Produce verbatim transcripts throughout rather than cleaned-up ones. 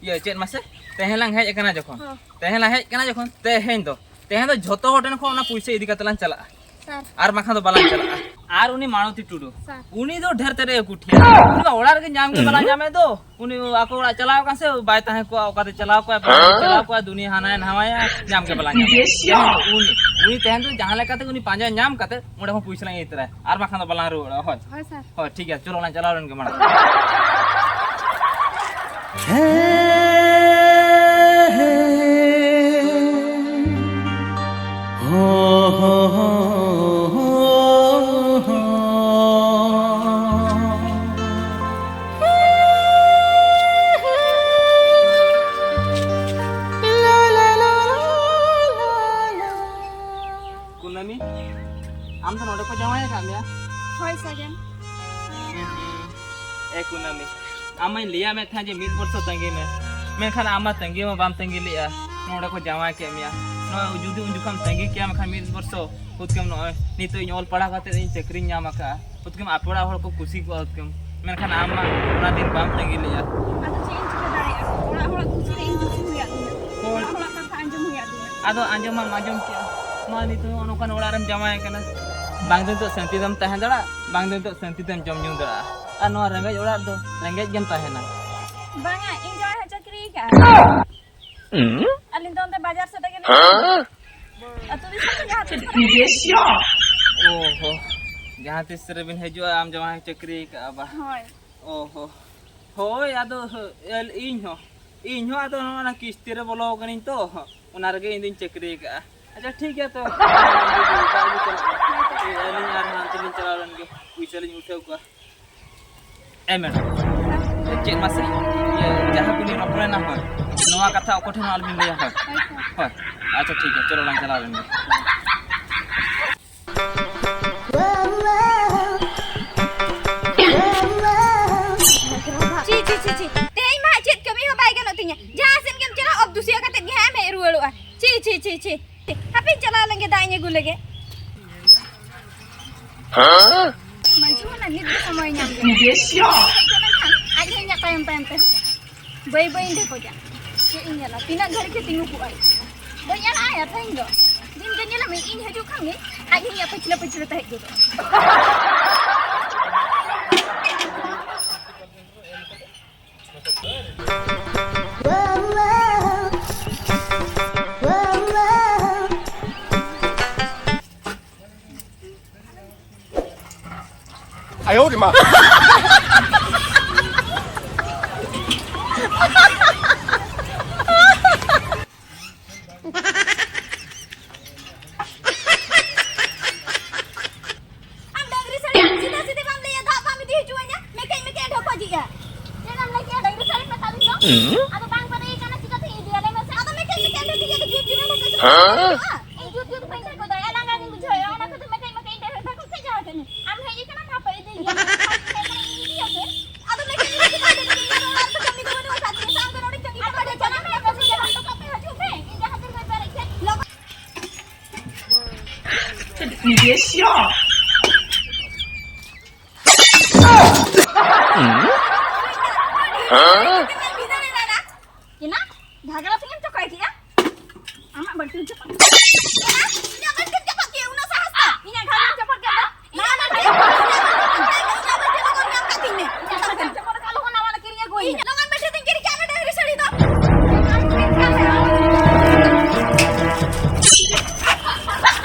ᱤᱭᱟᱹ, ᱪᱮᱫ ᱢᱟᱥᱮ? ᱛᱮᱦᱮᱧ ᱞᱟᱝ ᱦᱮᱡ ᱟᱠᱟᱱᱟ ᱡᱚᱠᱷᱚᱱ, ᱦᱚᱸ᱾ ᱛᱮᱦᱮᱧ ᱞᱟᱝ ᱦᱮᱡ ᱟᱠᱟᱱᱟ ᱡᱚᱠᱷᱚᱱ, ᱛᱮᱦᱮᱧ ᱫᱚ, ᱛᱮᱦᱮᱧ ᱫᱚ ᱡᱷᱚᱛᱚ ᱦᱚᱲ ᱴᱷᱮᱱ ᱠᱷᱚᱱ ᱚᱱᱟ ᱯᱩᱭᱥᱟᱹ ᱤᱫᱤ ᱠᱟᱛᱮ ᱞᱟᱝ ᱪᱟᱞᱟᱜᱼᱟ᱾ ᱥᱟᱨ᱾ ᱟᱨ ᱵᱟᱠᱷᱟᱱ ᱫᱚ ᱵᱟᱞᱟᱝ ᱪᱟᱞᱟᱜᱼᱟ᱾ ᱟᱨ ᱩᱱᱤ ᱢᱟᱲᱚᱛᱤ ᱴᱩᱰᱩ, ᱥᱟᱨ᱾ ᱩᱱᱤ ᱫᱚ ᱰᱷᱮᱨ ᱛᱮᱫ ᱮ ᱠᱩᱴᱷᱤᱭᱟ᱾ ᱩᱱᱤ ᱢᱟ ᱚᱲᱟᱜ ᱨᱮᱜᱮ ᱧᱟᱢ ᱜᱮ ᱵᱟᱞᱟᱝ ᱧᱟᱢᱮᱫ ᱫᱚ᱾ ᱩᱱᱤ ᱟᱠᱚ ᱚᱲᱟᱜ ᱪᱟᱞᱟᱣ ᱟᱠᱟᱱ ᱥᱮ ᱵᱟᱭ ᱛᱟᱦᱮᱸ ᱠᱚᱜᱼᱟ, ᱚᱠᱟᱛᱮ ᱪᱟᱞᱟᱣ ᱠᱚᱜᱼᱟᱭ, ᱵᱟᱭ ᱪᱟᱞᱟᱣ ᱠᱚᱜᱼᱟ, ᱫᱩᱱᱤᱭᱟᱹ ᱦᱟᱱᱟᱭ ᱱᱟᱣᱟᱭᱟ, ᱧᱟᱢ ᱜᱮ ᱵᱟᱞᱟᱝ ᱧᱟᱢᱟ᱾ ᱩᱱᱤ, ᱩᱱᱤ ᱛᱮᱦᱮᱧ ᱫᱚ ᱡᱟᱦᱟᱸ ᱞᱮᱠᱟᱛᱮ ᱩᱱᱤ ᱯᱟᱸᱡᱟ ᱧᱟᱢ ᱠᱟᱛᱮ ᱚᱸᱰᱮ ᱠᱷᱚᱱ ᱯᱩᱭᱥᱟᱹ ᱞᱟᱝ ᱤᱫᱤ ᱛᱚᱨᱟᱭᱟ, ᱟᱨ ᱵᱟᱠᱷᱟᱱ ᱫᱚ ᱵᱟᱞᱟᱝ ᱨᱩᱣᱟᱹᱲᱟ᱾ ᱦᱳᱭ᱾ ᱦᱳᱭ, ᱥᱟᱨ᱾ ᱦᱳᱭ, ᱴᱷᱤᱠ ᱜᱮᱭᱟ, ᱪᱚᱞᱚ ᱞᱟᱝ ᱪᱟᱞᱟᱣ ᱞᱮᱱ ᱜᱮ ᱢᱟᱲᱟᱝ᱾ ᱠᱩᱱᱟᱹᱢᱤ, ᱟᱢ ᱫᱚ ᱱᱚᱰᱮ ᱠᱚ ᱡᱟᱶᱟᱭ ᱟᱠᱟᱫ ᱢᱮᱭᱟ? ᱦᱳᱭ, ᱥᱟᱜᱮᱱ᱾ ᱮ ᱠᱩᱱᱟᱹᱢᱤ, ᱟᱢ ᱢᱟᱧ ᱞᱟᱹᱭᱟᱫ ᱢᱮ ᱛᱟᱦᱮᱸᱫ ᱡᱮ ᱢᱤᱫ ᱵᱚᱨᱥᱚ ᱛᱟᱺᱜᱤ ᱢᱮ, ᱢᱮᱱᱠᱷᱟᱱ ᱟᱢ ᱢᱟ ᱛᱟᱺᱜᱤ ᱢᱟ ᱵᱟᱢ ᱛᱟᱺᱜᱤ ᱞᱮᱫᱼᱟ, ᱱᱚᱰᱮ ᱠᱚ ᱡᱟᱶᱟᱭ ᱠᱮᱫ ᱢᱮᱭᱟ᱾ ᱱᱚᱣᱟ ᱡᱩᱫᱤ ᱩᱱ ᱡᱚᱠᱷᱚᱱ ᱛᱟᱺᱜᱤ ᱠᱮᱭᱟ, ᱢᱮᱱᱠᱷᱟᱱ ᱢᱤᱫ ᱵᱚᱨᱥᱚ ᱦᱩᱛ ᱠᱮᱢ, ᱱᱚᱜᱼᱚᱭ ᱱᱤᱛᱚᱜ ᱤᱧ ᱚᱞ ᱯᱟᱲᱦᱟᱣ ᱠᱟᱛᱮ ᱤᱧ ᱪᱟᱹᱠᱨᱤᱧ ᱧᱟᱢ ᱟᱠᱟᱫᱼᱟ᱾ ᱦᱩᱛ ᱠᱮᱢ ᱟᱯᱮ ᱚᱲᱟᱜ ᱦᱚᱲ ᱠᱚ ᱠᱩᱥᱤ ᱠᱚᱜᱼᱟ ᱦᱩᱛ ᱠᱮᱢ, ᱢᱮᱱᱠᱷᱟᱱ ᱟᱢ ᱢᱟ ᱚᱱᱟ ᱫᱤᱱ ᱵᱟᱢ ᱛᱟᱺᱜᱤ ᱞᱮᱫᱼᱟ᱾ ᱟᱫᱚ ᱪᱮᱫ ᱤᱧ ᱪᱤᱠᱟᱹ ᱫᱟᱲᱮᱭᱟᱜᱼᱟ? ᱚᱲᱟᱜ ᱦᱚᱲᱟᱜ ᱠᱩᱥᱤ ᱨᱮ ᱤᱧ ᱠᱩᱥᱤ ᱦᱩᱭ ᱟᱹᱫᱤᱧᱟ᱾ ᱦᱳᱭ᱾ ᱚᱲᱟᱜ ᱦᱚᱲᱟᱜ ᱠᱟᱛᱷᱟ ᱟᱸᱡᱚᱢ ᱦᱩᱭ ᱟᱹᱫᱤᱧᱟ᱾ ᱟᱫᱚ ᱟᱸᱡᱚᱢ ᱢᱟᱢ ᱟᱸᱡᱚᱢ ᱠᱮᱜᱼᱟ, ᱢᱟ ᱱᱤᱛᱚᱜ ᱱᱚᱜᱼᱚ ᱱᱚᱝᱠᱟᱱ ᱚᱲᱟᱜ ᱨᱮᱢ ᱡᱟᱶᱟᱭ ᱠᱟᱱᱟ᱾ ᱵᱟᱝ ᱫᱚ ᱱᱤᱛᱚᱜ ᱥᱟᱹᱱᱛᱤ ᱛᱮᱢ ᱛᱟᱦᱮᱸ ᱫᱟᱲᱮᱭᱟᱜᱼᱟ, ᱵᱟᱝ ᱫᱚ ᱱᱤᱛᱚᱜ ᱥᱟᱹᱱᱛᱤ ᱛᱮᱢ ᱡᱚᱢ ᱧᱩ ᱫᱟᱲᱮᱭᱟᱜᱼᱟ᱾ ᱟᱨ ᱱᱚᱣᱟ ᱨᱮᱸᱜᱮᱡ ᱚᱲᱟᱜ ᱨᱮᱫᱚ ᱨᱮᱸᱜᱮᱡ ᱜᱮᱢ ᱛᱟᱦᱮᱱᱟ᱾ ᱵᱟᱝᱟ, ᱤᱧ ᱡᱟᱶᱟᱭ ᱦᱚᱸ ᱪᱟᱹᱠᱨᱤ ᱠᱟᱜᱼᱟ᱾ ᱟᱹᱞᱤᱧ ᱫᱚ ᱚᱱᱛᱮ ᱵᱟᱡᱟᱨ ᱥᱮᱫ ᱨᱮᱜᱮ ᱞᱤᱧ ᱛᱟᱦᱮᱱᱟ᱾ ᱟᱹᱛᱩ ᱫᱤᱥᱚᱢ ᱫᱚ ᱡᱟᱦᱟᱸ ᱛᱤᱥ ᱠᱚᱨᱮ ᱜᱮ᱾ ᱳ ᱦᱳ, ᱡᱟᱦᱟᱸ ᱛᱤᱥ ᱨᱮᱵᱤᱱ ᱦᱤᱡᱩᱜᱼᱟ ᱟᱢ ᱡᱟᱶᱟᱭ ᱪᱟᱹᱠᱨᱤ ᱠᱟᱜᱼᱟ ᱵᱟ? ᱦᱳᱭ᱾ ᱳ ᱦᱳ, ᱦᱳᱭ, ᱟᱫᱚ ᱤᱧ ᱦᱚᱸ, ᱤᱧ ᱦᱚᱸ ᱟᱫᱚ ᱱᱚᱜᱼᱚ ᱱᱟ ᱠᱤᱥᱛᱤ ᱨᱮ ᱵᱚᱞᱚ ᱠᱟᱹᱱᱟᱹᱧ ᱛᱚ, ᱚᱱᱟ ᱨᱮᱜᱮ ᱤᱧ ᱫᱚᱧ ᱪᱟᱹᱠᱨᱤ ᱠᱟᱜᱼᱟ᱾ ᱟᱪᱪᱷᱟ, ᱴᱷᱤᱠ ᱜᱮᱭᱟ ᱛᱚ᱾ ᱟᱹᱞᱤᱧ ᱟᱨ ᱦᱟᱱᱛᱮ ᱞᱤᱧ ᱪᱟᱞᱟᱣ ᱞᱮᱱ ᱜᱮ, ᱯᱩᱭᱥᱟᱹ ᱞᱤᱧ ᱩᱴᱷᱟᱹᱣ ᱠᱚᱣᱟ᱾ ᱮ ᱢᱮᱰᱟᱢ, ᱪᱮᱫ ᱢᱟᱥᱮ? ᱤᱭᱟᱹ, ᱡᱟᱦᱟᱸ ᱠᱚᱞᱤᱧ ᱨᱚᱯᱚᱲᱮᱱᱟ, ᱦᱳᱭ, ᱱᱚᱣᱟ ᱠᱟᱛᱷᱟ ᱚᱠᱚᱭ ᱴᱷᱮᱱ ᱦᱚᱸ ᱟᱞᱚᱵᱤᱱ ᱞᱟᱹᱭᱟ, ᱦᱳᱭ᱾ ᱦᱳᱭ᱾ ᱟᱪᱪᱷᱟ, ᱴᱷᱤᱠ ᱜᱮᱭᱟ, ᱪᱚᱞᱚ ᱞᱟᱝ ᱪᱟᱞᱟᱣ ᱞᱮᱱ ᱜᱮ᱾ ᱪᱤ, ᱪᱤ, ᱪᱤ, ᱪᱤ᱾ ᱛᱮᱦᱮᱧ ᱢᱟ ᱦᱟᱸᱜ ᱪᱮᱫ ᱠᱟᱹᱢᱤ ᱦᱚᱸ ᱵᱟᱭ ᱜᱟᱱᱚᱜ ᱛᱤᱧᱟ᱾ ᱡᱟᱦᱟᱸ ᱥᱮᱫ ᱜᱮᱢ ᱪᱟᱞᱟᱜ, ᱚᱯ ᱫᱩᱥᱤᱭᱟᱹ ᱠᱟᱛᱮᱫ ᱜᱮ ᱦᱟᱸᱜ ᱮᱢ ᱦᱮᱡ ᱨᱩᱣᱟᱹᱲᱚᱜᱼᱟ᱾ ᱪᱤ, ᱪᱤ, ᱪᱤ, ᱪᱤ᱾ ᱦᱟᱯᱮᱧ ᱪᱟᱞᱟᱣ ᱞᱮᱱ ᱜᱮ, ᱫᱟᱜ ᱤᱧ ᱟᱹᱜᱩ ᱞᱮᱜᱮ᱾ ᱢᱟᱹᱡᱷᱤ ᱦᱚᱸ ᱱᱤᱛ ᱜᱮ ᱥᱚᱢᱚᱭ ᱧᱟᱢ ᱠᱮᱫᱟ᱾ ᱦᱮᱡ ᱜᱚᱫ ᱞᱮᱱᱠᱷᱟᱱ ᱟᱡ ᱦᱚᱸ ᱤᱧᱟᱹᱜ ᱛᱟᱭᱚᱢ ᱛᱟᱭᱚᱢ ᱛᱮ ᱦᱮᱡ ᱮᱱᱟ᱾ ᱵᱟᱹᱭ ᱵᱟᱹᱭ ᱤᱧ ᱰᱷᱮᱠᱚᱡᱟ᱾ ᱪᱮᱫ ᱤᱧ ᱧᱮᱞᱟ, ᱛᱤᱱᱟᱹᱜ ᱜᱷᱟᱹᱲᱤᱡ ᱪᱚ ᱛᱤᱸᱜᱩ ᱠᱚᱜᱼᱟᱭ᱾ ᱵᱟᱹᱧ ᱟᱲᱟᱜ ᱟᱭᱟ ᱛᱮᱦᱮᱧ ᱫᱚ᱾ ᱫᱤᱱ ᱜᱮ ᱧᱮᱞᱟᱢ, ᱤᱧ ᱦᱤᱡᱩᱜ ᱠᱷᱟᱱ ᱜᱮ ᱟᱡ ᱦᱚᱸ ᱤᱧᱟᱹᱜ ᱯᱟᱹᱪᱷᱞᱟᱹ ᱯᱟᱹᱪᱷᱞᱟᱹ ᱛᱮ ᱦᱮᱡ ᱜᱚᱫᱚᱜᱼᱟ᱾ ᱟᱢ ᱰᱟᱹᱝᱨᱤ ᱥᱟᱹᱲᱤ ᱥᱤᱫᱷᱟᱹ ᱥᱤᱫᱷᱟᱹ ᱵᱟᱢ ᱞᱟᱹᱭᱟ, ᱫᱟᱜ ᱵᱟᱢ ᱤᱫᱤ ᱦᱚᱪᱚᱣᱟᱹᱧᱟ, ᱢᱮᱠᱮᱡ ᱢᱮᱠᱮᱡ ᱰᱷᱚᱠᱚᱡᱤᱜᱼᱟ᱾ ᱪᱮᱫ ᱮᱢ ᱞᱟᱹᱭ ᱠᱮᱜᱼᱟ? ᱰᱟᱹᱝᱨᱤ ᱥᱟᱹᱲᱤ ᱢᱮᱛᱟᱫᱤᱧ ᱫᱚ? ᱦᱩᱸ? ᱟᱫᱚ ᱵᱟᱝ ᱯᱮᱨᱮᱡ ᱟᱠᱟᱱᱟ, ᱪᱤᱠᱟᱹᱛᱮ ᱤᱫᱤᱭᱟ? ᱞᱟᱹᱭ ᱢᱮᱥᱮ᱾ ᱟᱫᱚ ᱢᱮᱠᱮᱡ ᱢᱮᱠᱮᱡ ᱰᱷᱚᱠᱚᱡ ᱤᱫᱤ ᱠᱟᱛᱮ ᱡᱩᱛ ᱡᱩᱞᱩᱢ ᱰᱷᱚᱠᱚᱡ ᱠᱟᱛᱮ ᱦᱮᱸ? ᱦᱩᱭᱩᱜᱼᱟ? ᱤᱧ ᱡᱩᱛ ᱡᱩᱛ ᱵᱟᱹᱧ ᱰᱷᱚᱠᱚᱡ ᱫᱟᱲᱮᱭᱟᱜᱼᱟ, ᱞᱟᱸᱜᱟ ᱜᱤᱧ ᱵᱩᱡᱷᱟᱹᱣᱮᱫᱼᱟ, ᱚᱱᱟ ᱠᱷᱟᱹᱛᱤᱨ ᱢᱮᱠᱮᱡ ᱢᱮᱠᱮᱡ ᱰᱷᱚᱠᱚᱡ ᱠᱟᱛᱮ ᱡᱟᱦᱟᱸ ᱠᱟᱹᱢᱤ᱾ ᱟᱢ ᱦᱮᱡ ᱟᱠᱟᱱᱟᱢ, ᱦᱟᱯᱮ ᱤᱫᱤᱭᱮᱭᱟ᱾ ᱟᱫᱚ ᱢᱮᱠᱮᱡ ᱢᱮᱠᱮᱡ ᱰᱷᱚᱠᱚᱡ ᱠᱟᱛᱮ ᱤᱧ ᱚᱲᱟᱜ ᱨᱮ ᱠᱟᱹᱢᱤ ᱫᱚ ᱵᱟᱹᱱᱩᱜ ᱟᱠᱟᱫ ᱛᱤᱧᱟ᱾ ᱥᱮ ᱟᱢ ᱫᱚ ᱱᱚᱰᱮ ᱠᱟᱹᱢᱤ ᱟᱫᱚ ᱵᱟᱹᱱᱩᱜ ᱪᱟᱞᱟᱜ ᱢᱮ, ᱟᱯᱮ ᱥᱮᱫ ᱦᱟᱴ ᱦᱚᱴᱚ ᱠᱟᱜ ᱯᱮ, ᱦᱤᱡᱩᱜ ᱯᱮ, ᱤᱧ ᱡᱟᱦᱟᱸ ᱛᱤᱱ ᱨᱮ ᱯᱮᱨᱮᱡ ᱠᱮᱫ᱾ ᱞᱚᱜᱚᱱ ᱪᱮᱫ? ᱡᱷᱟᱜᱽᱲᱟ ᱛᱮᱜᱮᱢ ᱪᱚᱠᱟᱭ ᱠᱮᱜᱼᱟ? ᱟᱢᱟᱜ ᱵᱟᱹᱞᱴᱤᱱ ᱪᱚᱯᱚᱫ ᱠᱮᱫᱟ᱾ ᱤᱧᱟᱹᱜ ᱵᱟᱹᱞᱴᱤᱱ ᱪᱚᱯᱚᱫ ᱠᱮᱜᱼᱟ, ᱩᱱᱟᱹᱜ ᱥᱟᱦᱚᱥ ᱛᱟᱢ? ᱤᱧᱟᱜ ᱜᱷᱟᱜᱽᱨᱟᱢ ᱪᱚᱯᱚᱫ ᱠᱮᱫ ᱫᱚ? ᱤᱧᱟᱜ ᱵᱟᱹᱞᱴᱤᱱ ᱪᱚᱯᱚᱫ ᱠᱮᱫᱟ᱾ ᱤᱧᱟᱜ ᱵᱟᱹᱞᱴᱤᱱ ᱪᱚᱯᱚᱫ ᱠᱟᱜ, ᱞᱚᱜᱚᱱ ᱱᱟᱣᱟ ᱠᱤᱨᱤᱧ ᱟᱹᱜᱩᱭ ᱢᱮ᱾ ᱞᱚᱜᱚᱱ ᱵᱟᱹᱞᱴᱤᱱ ᱛᱤᱧ ᱠᱤᱨᱤᱧ ᱠᱟᱜ ᱢᱮ, ᱰᱟᱹᱝᱨᱤ ᱥᱟᱹᱲᱤ ᱫᱚ᱾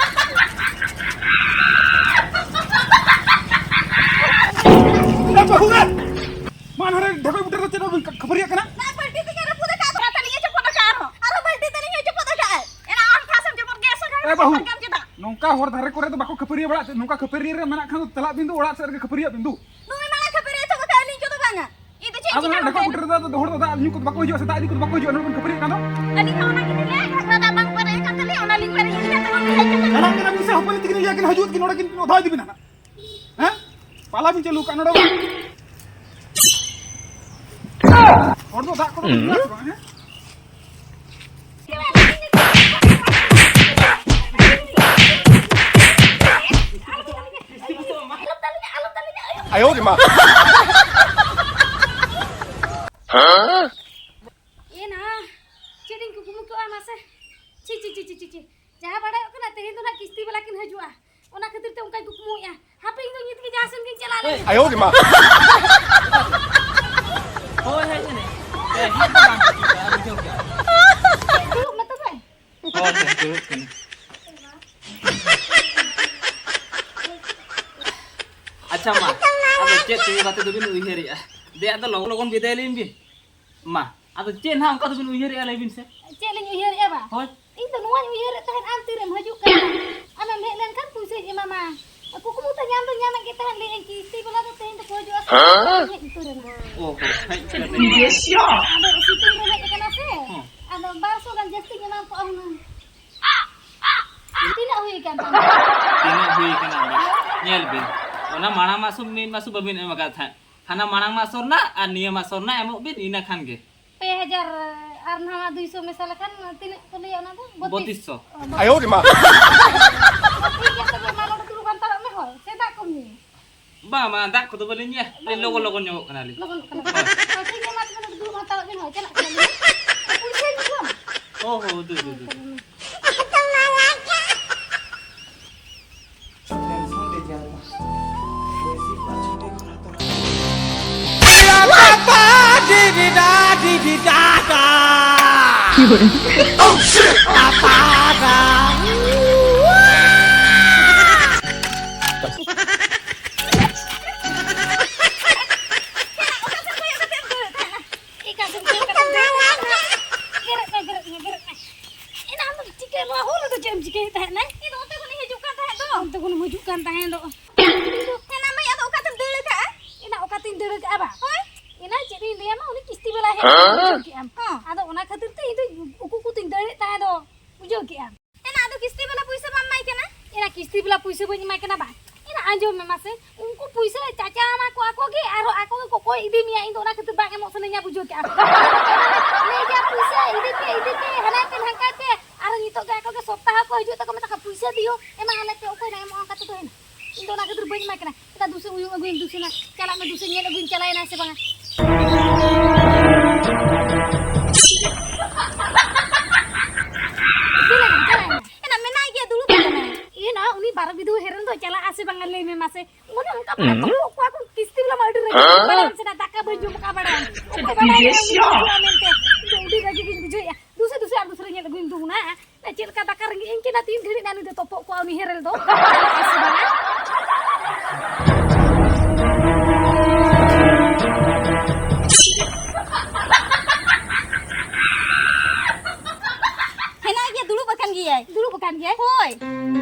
ᱮ ᱵᱟᱹᱦᱩ ᱜᱮ! ᱢᱟ ᱱᱚᱰᱮ ᱰᱷᱮᱠᱚᱡ ᱵᱩᱴᱟᱹ ᱨᱮ ᱪᱮᱫ ᱵᱚᱱ ᱠᱷᱟᱹᱯᱟᱹᱨᱤᱭᱟᱜ ᱠᱟᱱᱟ? ᱱᱟ ᱵᱟᱹᱞᱴᱤ ᱛᱮᱜᱮ ᱨᱟᱹᱯᱩᱫ ᱟᱠᱟᱫ ᱫᱚ᱾ ᱛᱟᱹᱞᱤᱧ ᱮ ᱪᱚᱯᱚᱫ ᱟᱠᱟᱫ ᱟᱨᱦᱚᱸ᱾ ᱟᱨᱦᱚᱸ ᱵᱟᱹᱞᱴᱤ ᱛᱟᱹᱞᱤᱧ ᱦᱚᱸᱭ ᱪᱚᱯᱚᱫ ᱟᱠᱟᱫ ᱟᱭ᱾ ᱮᱱᱟ ᱟᱢ ᱴᱷᱟᱥ ᱮᱢ ᱪᱚᱯᱚᱫ ᱜᱮᱭᱟ ᱥᱮ ᱜᱷᱟᱜᱽᱨᱟ ᱮ ᱵᱟᱹᱦᱩ, ᱪᱚᱯᱚᱫ ᱠᱟᱜ ᱟᱢ ᱪᱮᱫᱟᱜ? ᱱᱚᱝᱠᱟ ᱦᱚᱨ ᱫᱷᱟᱨᱮ ᱠᱚᱨᱮ ᱫᱚ ᱵᱟᱠᱚ ᱠᱷᱟᱹᱯᱟᱹᱨᱤᱭᱟᱹ ᱵᱟᱲᱟᱜ ᱛᱮ, ᱱᱚᱝᱠᱟ ᱠᱷᱟᱹᱯᱟᱹᱨᱤᱭᱟᱹ ᱨᱮ ᱢᱮᱱᱟᱜ ᱠᱷᱟᱱ ᱫᱚ ᱪᱟᱞᱟᱜ ᱵᱤᱱ ᱫᱩ ᱚᱲᱟᱜ ᱥᱮᱫ ᱨᱮᱜᱮ ᱠᱷᱟᱹᱯᱟᱹᱨᱤᱭᱟᱜ ᱵᱤᱱ ᱫᱩ᱾ ᱱᱩᱭ ᱢᱟᱲᱟᱝ ᱠᱷᱟᱹᱯᱟᱹᱨᱤᱭᱟᱹ ᱪᱚᱯᱚᱫ ᱠᱟᱜ ᱟᱹᱞᱤᱧ ᱪᱚᱯᱚᱫ ᱵᱟᱝᱟ᱾ ᱤᱧ ᱫᱚ ᱪᱮᱫ ᱟᱫᱚ ᱪᱤᱠᱟᱹ ᱱᱚᱰᱮ ᱠᱟᱱᱟ? ᱰᱷᱮᱠᱚᱡ ᱵᱩᱴᱟᱹ ᱨᱮᱫᱚ ᱦᱚᱲ ᱫᱚ ᱫᱟᱜ ᱧᱩ ᱠᱚᱫᱚ ᱵᱟᱠᱚ ᱦᱤᱡᱩᱜᱼᱟ, ᱥᱮᱛᱟᱜ ᱤᱫᱤ ᱠᱚᱫᱚ ᱵᱟᱠᱚ ᱦᱤᱡᱩᱜᱼᱟ, ᱱᱚᱰᱮ ᱵᱚᱱ ᱠᱷᱟᱹᱯᱟᱹᱨᱤᱭᱟᱜ ᱠᱟᱱ ᱫᱚ᱾ ᱟᱹᱞᱤᱧ ᱦᱚᱸ ᱚᱱᱟ ᱜᱮᱞᱤᱧ ᱞᱟᱹᱭᱟ, ᱜᱷᱟᱜᱽᱨᱟ ᱫᱟᱜ ᱵᱟᱝ ᱯᱮᱨᱮᱡ ᱟᱠᱟᱱ ᱛᱟᱞᱮᱭᱟ, ᱚᱱᱟ ᱞᱤᱧ ᱯᱮᱨᱮᱡ ᱤᱫᱤ ᱠᱟᱛᱮ ᱵᱚᱱ ᱞᱟᱹᱭ ᱠᱟᱱᱟ᱾ ᱪᱟᱞᱟᱜ ᱠᱟᱱᱟ ᱵᱤᱱ ᱥᱮ ᱦᱚᱯᱚᱱ ᱛᱤᱠᱤᱱ ᱞᱟᱹᱭᱟ ᱠᱤᱱ ᱦᱤᱡᱩᱜ ᱠᱤᱱ ᱱᱚᱰᱮ ᱠᱤᱱ ᱫᱚᱦᱚ ᱤᱫᱤ ᱵᱤᱱᱟ ᱱᱟᱜ᱾ ᱦᱮᱸ? ᱯᱟᱞᱟ ᱵᱤᱱ ᱪᱟᱹᱞᱩ ᱠᱟᱜ ᱱᱚᱰᱮ ᱵᱟᱝ? ᱦᱚᱲ ᱫᱚ ᱫᱟᱜ ᱠᱚᱫᱚ ᱠᱚ ᱧᱩᱭᱟ ᱥᱮ ᱵᱟᱝ, ᱦᱮᱸ? ᱟᱭᱳ ᱨᱮ ᱢᱟ᱾ ᱪᱤ, ᱪᱤ, ᱪᱤ᱾ ᱡᱟᱦᱟᱸ ᱵᱟᱲᱟᱭᱚᱜ ᱠᱟᱱᱟ, ᱛᱮᱦᱮᱧ ᱫᱚ ᱱᱟᱜ ᱠᱤᱥᱛᱤ ᱵᱟᱞᱟ ᱠᱤᱱ ᱦᱤᱡᱩᱜᱼᱟ, ᱚᱱᱟ ᱠᱷᱟᱹᱛᱤᱨ ᱛᱮ ᱚᱱᱠᱟᱧ ᱠᱩᱠᱢᱩᱭᱮᱫᱼᱟ᱾ ᱦᱟᱯᱮ, ᱤᱧ ᱫᱚ ᱱᱤᱛ ᱜᱮ ᱡᱟᱦᱟᱸ ᱥᱮᱱ ᱜᱤᱧ ᱪᱟᱞᱟᱜ ᱞᱟᱹᱜᱤᱫ᱾ ᱟᱭᱳ ᱨᱮ ᱢᱟ᱾ ᱦᱳᱭ, ᱦᱮᱡ ᱮᱱᱟᱹᱧ᱾ ᱮ, ᱦᱮᱡ ᱫᱚ ᱵᱟᱝ ᱦᱤᱡᱩᱜ ᱠᱟᱱᱟ, ᱵᱩᱡᱷᱟᱹᱣ ᱠᱮᱜᱼᱟ᱾ ᱫᱩᱲᱩᱵ ᱢᱮ ᱛᱚᱵᱮ᱾ ᱦᱳᱭ, ᱦᱳᱭ, ᱫᱩᱲᱩᱵ ᱠᱟᱹᱱᱟᱹᱧ᱾ ᱟᱪᱪᱷᱟ ᱢᱟ, ᱟᱫᱚ ᱪᱮᱫ ᱛᱤᱸᱜᱩ ᱠᱟᱛᱮ ᱫᱚᱵᱤᱱ ᱩᱭᱦᱟᱹᱨᱮᱜᱼᱟ? ᱫᱮ, ᱟᱫᱚ ᱞᱚᱜᱚᱱ ᱞᱚᱜᱚᱱ ᱵᱤᱫᱟᱹᱭ ᱞᱤᱧ ᱵᱤᱱ᱾ ᱢᱟ, ᱟᱫᱚ ᱪᱮᱫ ᱱᱟᱦᱟᱜ ᱚᱱᱠᱟ ᱫᱚᱵᱤᱱ ᱩᱭᱦᱟᱹᱨᱮᱜᱼᱟ, ᱞᱟᱹᱭ ᱵᱤᱱ ᱥᱮ? ᱪᱮᱫ ᱞᱤᱧ ᱩᱭᱦᱟᱹᱨᱮᱜᱼᱟ ᱵᱟ? ᱦᱳᱭ᱾ ᱤᱧ ᱫᱚ ᱱᱚᱣᱟᱧ ᱩᱭᱦᱟᱹᱨᱮᱫ ᱛᱟᱦᱮᱸᱫ, ᱟᱢ ᱛᱤᱨᱮᱢ ᱦᱤᱡᱩᱜ ᱠᱟᱱᱟ? ᱟᱢᱮᱢ ᱦᱮᱡ ᱞᱮᱱᱠᱷᱟᱱ ᱯᱩᱭᱥᱟᱹᱧ ᱮᱢᱟᱢᱟ᱾ ᱠᱩᱠᱢᱩ ᱛᱮ ᱧᱟᱢ ᱫᱚ ᱧᱟᱢᱮᱫ ᱜᱮ ᱛᱟᱦᱮᱸᱫ, ᱞᱟᱹᱭᱮᱫ ᱟᱹᱧ ᱠᱤᱥᱛᱤ ᱵᱟᱞᱟ ᱫᱚ ᱛᱮᱦᱮᱧ ᱫᱚᱠᱚ ᱦᱤᱡᱩᱜᱼᱟ ᱥᱮ ᱵᱟᱝ? ᱦᱮᱡ ᱩᱛᱟᱹᱨ ᱮᱱᱟ᱾ ᱚ ᱦᱚ, ᱦᱮᱡ ᱩᱛᱟᱹᱨ ᱮᱱᱟ᱾ ᱟᱫᱚ ᱥᱤᱛᱩᱝ ᱨᱮ ᱦᱮᱡ ᱟᱠᱟᱱᱟ ᱥᱮ, ᱦᱚᱸ᱾ ᱟᱫᱚ ᱵᱟᱨ ᱥᱚ ᱜᱟᱱ ᱡᱟᱹᱥᱛᱤᱧ ᱮᱢᱟᱢ ᱠᱚᱜᱼᱟ ᱦᱩᱱᱟᱹᱝ᱾ ᱛᱤᱱᱟᱹᱜ ᱦᱩᱭ ᱟᱠᱟᱱ ᱛᱟᱢᱟ? ᱛᱤᱱᱟᱹᱜ ᱦᱩᱭ ᱟᱠᱟᱱᱟ? ᱵᱟᱝ, ᱧᱮᱞ ᱵᱤᱱ, ᱚᱱᱟ ᱢᱟᱲᱟᱝ ᱢᱟᱥ ᱦᱚᱸ ᱢᱤᱫ ᱢᱟᱥ ᱦᱚᱸ ᱵᱟᱹᱵᱤᱱ ᱮᱢ ᱟᱠᱟᱫ ᱛᱟᱦᱮᱸᱫ᱾ ᱦᱟᱱᱟ ᱢᱟᱲᱟᱝ ᱢᱟᱥ ᱨᱮᱱᱟᱜ ᱟᱨ ᱱᱤᱭᱟᱹ ᱢᱟᱥ ᱨᱮᱱᱟᱜ ᱮᱢᱚᱜ ᱵᱤᱱ, ᱤᱱᱟᱹ ᱠᱷᱟᱱ ᱜᱮ᱾ ᱯᱮ ᱦᱟᱡᱟᱨ ᱟᱨ ᱱᱟᱣᱟ ᱫᱩᱭᱥᱚ ᱢᱮᱥᱟ ᱞᱮᱠᱷᱟᱱ ᱛᱤᱱᱟᱹᱜ ᱠᱚ ᱞᱟᱹᱭᱟ ᱚᱱᱟ ᱫᱚ? ᱵᱚᱛᱤᱥ᱾ ᱵᱚᱛᱤᱥ ᱥᱚ᱾ ᱚ, ᱵᱚᱛᱤᱥ᱾ ᱟᱭᱳ ᱨᱮ ᱢᱟ᱾ ᱴᱷᱤᱠ ᱜᱮᱭᱟ, ᱛᱚᱵᱮ ᱢᱟ ᱱᱚᱰᱮ ᱫᱩᱲᱩᱵ ᱦᱟᱛᱟᱲᱚᱜ ᱢᱮ, ᱦᱳᱭ, ᱥᱮ ᱫᱟᱜ ᱠᱚᱢ ᱧᱩᱭᱟ? ᱵᱟᱝ, ᱵᱟᱝ, ᱫᱟᱜ ᱠᱚᱫᱚ ᱵᱟᱹᱞᱤᱧ ᱧᱩᱭᱟ᱾ ᱟᱹᱞᱤᱧ ᱞᱚᱜᱚᱱ ᱞᱚᱜᱚᱱ ᱧᱚᱜᱚᱜ ᱠᱟᱱᱟᱞᱤᱧ᱾ ᱞᱚᱜᱚᱱᱚᱜ ᱠᱟᱱᱟ᱾ ᱦᱳᱭ᱾ ᱦᱳᱭ, ᱴᱷᱤᱠ ᱜᱮᱭᱟ, ᱢᱟ ᱛᱚᱵᱮ ᱱᱚᱰᱮ ᱫᱩᱲᱩᱵ ᱦᱟᱛᱟᱲᱚᱜ ᱵᱤᱱ, ᱦᱳᱭ, ᱪᱟᱞᱟᱜ ᱠᱟᱱᱟᱞᱤᱧ᱾ ᱯᱩᱭᱥᱟᱹ ᱦᱤᱡᱩᱜᱼᱟ᱾ ᱦᱳᱭ, ᱦᱳᱭ, ᱩᱫᱩᱜ, ᱩᱫᱩᱜ, ᱩᱫᱩᱜ᱾ ᱦᱳᱭ, ᱛᱚᱵᱮ ᱢᱟ᱾ ᱮᱱᱟᱱ ᱫᱚ ᱪᱤᱠᱟᱹ, ᱱᱚᱣᱟ ᱦᱚᱨ ᱨᱮᱫᱚ ᱪᱮᱫ ᱮᱢ ᱪᱤᱠᱟᱹᱭᱮᱫ ᱛᱟᱦᱮᱸᱫ ᱱᱟᱭ? ᱤᱧ ᱫᱚ ᱚᱱᱛᱮ ᱠᱷᱚᱱᱤᱧ ᱦᱤᱡᱩᱜ ᱠᱟᱱ ᱛᱟᱦᱮᱸᱫ ᱫᱚ᱾ ᱚᱱᱛᱮ ᱠᱷᱚᱱᱮᱢ ᱦᱤᱡᱩᱜ ᱠᱟᱱ ᱛᱟᱦᱮᱸᱫ ᱫᱚ᱾ ᱮᱱᱟᱱ ᱢᱟᱹᱭ, ᱟᱫᱚ ᱚᱠᱟᱛᱮᱢ ᱫᱟᱹᱲ ᱟᱠᱟᱜᱼᱟ? ᱮᱱᱟᱱ ᱚᱠᱟᱛᱤᱧ ᱫᱟᱹᱲ ᱟᱠᱟᱜᱼᱟ ᱵᱟ? ᱦᱳᱭ? ᱮᱱᱟᱱ ᱪᱮᱫ ᱤᱧ ᱞᱟᱹᱭᱟᱢᱟ, ᱩᱱᱤ ᱠᱤᱥᱛᱤ ᱵᱟᱞᱟ ᱦᱮᱡ ᱮᱱᱟ, ᱵᱩᱡᱷᱟᱹᱣ ᱠᱮᱜᱼᱟᱢ? ᱦᱚᱸ᱾ ᱟᱫᱚ ᱚᱱᱟ ᱠᱷᱟᱹᱛᱤᱨ ᱛᱮ ᱤᱧ ᱫᱚ ᱩᱠᱩ ᱩᱠᱩ ᱛᱤᱧ ᱫᱟᱹᱲᱮᱫ ᱛᱟᱦᱮᱸᱫ ᱫᱚ, ᱵᱩᱡᱷᱟᱹᱣ ᱠᱮᱜᱼᱟᱢ? ᱮᱱᱟᱱ ᱟᱫᱚ ᱠᱤᱥᱛᱤ ᱵᱟᱞᱟ ᱯᱩᱭᱥᱟᱹ ᱵᱟᱢ ᱮᱢᱟᱭ ᱠᱟᱱᱟ? ᱮᱱᱟᱱ ᱠᱤᱥᱛᱤ ᱵᱟᱞᱟ ᱯᱩᱭᱥᱟᱹ ᱵᱟᱹᱧ ᱮᱢᱟᱭ ᱠᱟᱱᱟ ᱵᱟ? ᱮᱱᱟᱱ ᱟᱸᱡᱚᱢ ᱢᱮ ᱢᱟᱥᱮ, ᱩᱱᱠᱩ ᱯᱩᱭᱥᱟᱹ ᱪᱟᱪᱟᱣᱟᱢᱟ ᱠᱚ ᱟᱠᱚ ᱜᱮ, ᱟᱨᱦᱚᱸ ᱟᱠᱚ ᱜᱮᱠᱚ ᱠᱚᱭ ᱤᱫᱤ ᱢᱮᱭᱟ᱾ ᱤᱧ ᱫᱚ ᱚᱱᱟ ᱠᱷᱟᱹᱛᱤᱨ ᱵᱟᱝ ᱮᱢᱚᱜ ᱥᱟᱱᱟᱧᱟ, ᱵᱩᱡᱷᱟᱹᱣ ᱠᱮᱜᱼᱟᱢ? ᱞᱟᱹᱭ ᱜᱮᱭᱟ ᱯᱩᱭᱥᱟᱹ ᱤᱫᱤ ᱯᱮ, ᱤᱫᱤ ᱯᱮ, ᱦᱟᱱᱟᱭ ᱯᱮ, ᱱᱷᱟᱝᱠᱟᱭ ᱯᱮ, ᱟᱨ ᱱᱤᱛᱚᱜ ᱜᱮ ᱟᱠᱚ ᱜᱮ ᱥᱚᱯᱛᱟᱦᱚ ᱠᱚ ᱦᱤᱡᱩᱜ ᱛᱟᱠᱚ, ᱢᱮᱛᱟ ᱠᱚᱣᱟ, "ᱯᱩᱭᱥᱟᱹ ᱫᱤᱭᱳ, ᱮᱢᱟ ᱟᱞᱮ ᱯᱮ", ᱚᱠᱚᱭ ᱱᱟ ᱮᱢᱚᱜᱼᱟ ᱚᱱᱠᱟ ᱛᱮᱫᱚ ᱦᱮᱱᱟ᱾ ᱤᱧ ᱫᱚ ᱚᱱᱟ ᱠᱷᱟᱹᱛᱤᱨ ᱵᱟᱹᱧ ᱮᱢᱟᱭ ᱠᱟᱱᱟ᱾ ᱢᱮᱛᱟ ᱫᱩᱥᱮ ᱩᱭᱩᱝ ᱟᱹᱜᱩᱭᱮᱢ, ᱫᱩᱥᱮ ᱱᱟ, ᱪᱟᱞᱟᱜ ᱢᱮ, ᱫᱩᱥᱮ ᱧᱮᱞ ᱟᱹᱜᱩᱭᱮᱢ, ᱪᱟᱞᱟᱣᱮᱱᱟᱭ ᱥᱮ ᱵᱟᱝᱟ᱾ ᱪᱮᱫ ᱞᱟᱹᱜᱤᱫ? ᱵᱤᱫᱩ ᱦᱮᱨᱮᱞ ᱫᱚ ᱪᱟᱞᱟᱜᱼᱟ ᱥᱮ ᱵᱟᱝᱟ ᱞᱟᱹᱭ ᱢᱮ ᱢᱟᱥᱮ? ᱚᱱᱮ ᱚᱱᱠᱟ ᱢᱟᱱᱮ ᱛᱚᱯᱚᱜ ᱠᱚᱣᱟ ᱠᱚ ᱠᱤᱥᱛᱤ ᱵᱟᱞᱟ ᱢᱟ ᱟᱹᱰᱤ ᱨᱟᱹᱜᱤ ᱦᱮᱸ? ᱵᱟᱲᱟᱭᱟᱢ ᱥᱮ ᱱᱟ ᱫᱟᱠᱟ ᱵᱟᱹᱧ ᱡᱚᱢ ᱠᱟᱜ ᱵᱟᱲᱟᱭᱟᱢ᱾ ᱚᱠᱚᱭ ᱵᱟᱲᱟᱭᱟ ᱤᱧ ᱵᱩᱡᱷᱟᱹᱣᱟ ᱢᱮᱱᱛᱮ᱾ ᱤᱧ ᱫᱚ ᱟᱹᱰᱤ ᱨᱟᱹᱜᱤ ᱜᱤᱧ ᱵᱩᱡᱷᱟᱹᱣᱮᱫᱼᱟ᱾ ᱫᱩᱥᱮ ᱫᱩᱥᱮ ᱟᱨ ᱫᱩᱥᱨᱟᱹ ᱧᱮᱞ ᱟᱹᱜᱩᱭᱮᱢ ᱫᱩ ᱱᱟ᱾ ᱪᱮᱫ ᱞᱮᱠᱟ ᱫᱟᱠᱟ ᱨᱮᱸᱜᱮᱡ ᱤᱧ ᱠᱟᱱᱟ ᱛᱤᱱ ᱜᱷᱟᱹᱲᱤᱡ ᱱᱟ ᱱᱩᱭ ᱫᱚ ᱛᱚᱯᱚᱜ ᱠᱚᱣᱟ ᱩᱱᱤ ᱦᱮᱨᱮᱞ ᱫᱚ᱾ ᱦᱮᱱᱟᱭ ᱜᱮᱭᱟ, ᱫᱩᱲᱩᱵ ᱟᱠᱟᱱ ᱜᱮᱭᱟᱭ᱾ ᱫᱩᱲᱩᱵ ᱟᱠᱟᱱ ᱜᱮᱭᱟᱭ? ᱦᱳᱭ᱾